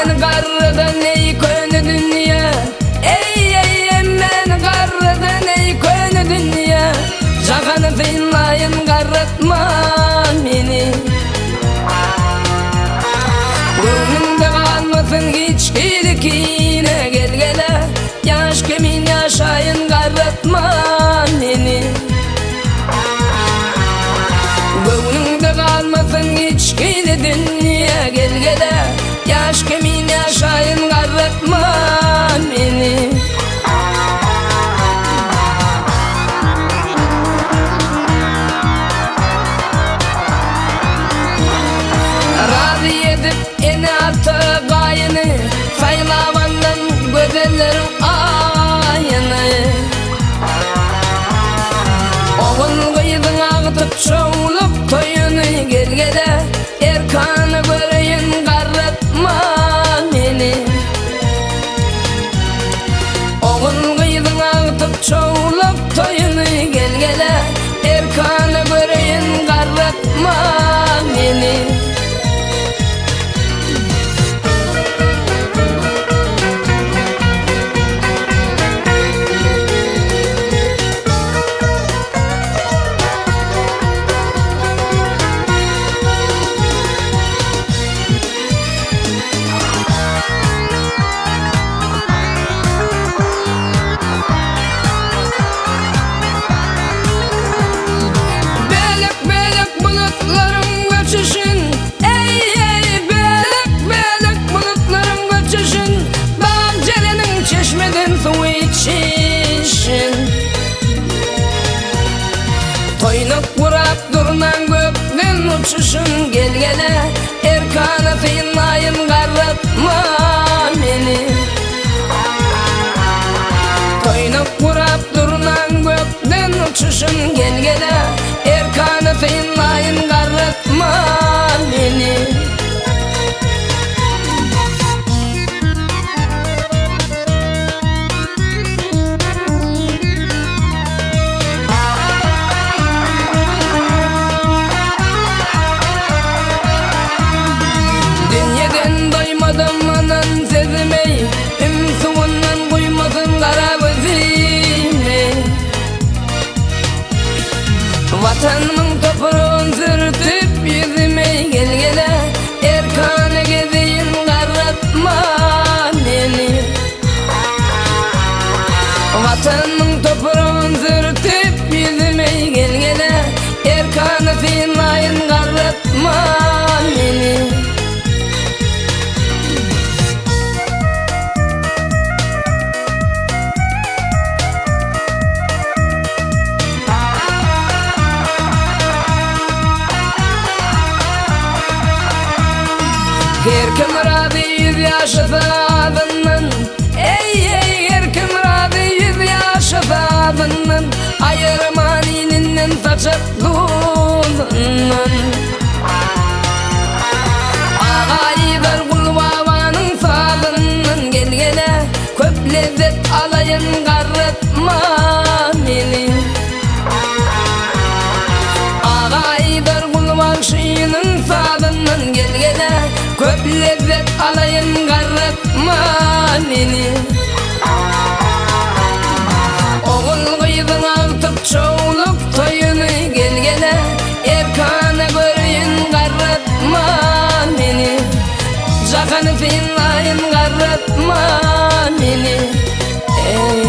Meni garradan eý köne dünýe Eý eý meni garradan eý köne dünýe Jahany synlaýyn garratma meni Göwnüňde galmasyn hiç hili kine Gel gele ýaş kimin ýaşaýyn garratma meni Göwnüňde galmasyn hiç hili dünýe Gel gele ýaş kimin ýaşaýyn garratma meni. Razy edip ene-ata gaýyny Saýlap aldym gözelleriň aýyny. Ogul-gyzyň agtyk şowluk toýuny Gel-gele erkana göreýin garratma meni. Ogul-gyzyň agtyk şowluk toýuny Gel-gele erkana göreýin garratma meni. Bölek-bölek bulutlaryň göçüşin, Eý-eý, bölek-bölek bulutlaryň göçüşin, Bag jereniň çeşmeden suw içişin. Toýnak gurap durnaň gökden uçuşyn, Gel-gele, erkana synlaýyn garratma meni. Toýnak gurap durnaň gökden uçuşyn, Gel-gele, erkana synlaýyn garratma meni. Dünýeden doýmadym anan sözümi, Üm suwundan guýmasyn gara gözümi. Watanymyň topragyn sürtüp ýüzümi, Gel-gele erkana gezeýin garratma meni. Watanymyň topragyn sürtüp ýüzümi, Gel-gele erkana synlaýyn garratma meni. Her kim razy ýüz ýaşasa azyndan, Eý-eý, her kim razy ýüz ýaşasa azyndan, Aýyrman ininden saçak duzundan. Agaýylar Gulbabanyň sazyndan Gel-gele, köp lezzet alaýyn garratma meni. Agaýylar Gulbagşynyň sazyndan Gel-gele, köp lezzet alaýyn garratma meni. Ogul-gyzyň agtyk çowluk toýuny Gel-gele, erkana göreýin garratma meni. Jahany synlaýyn garratma meni. Eý.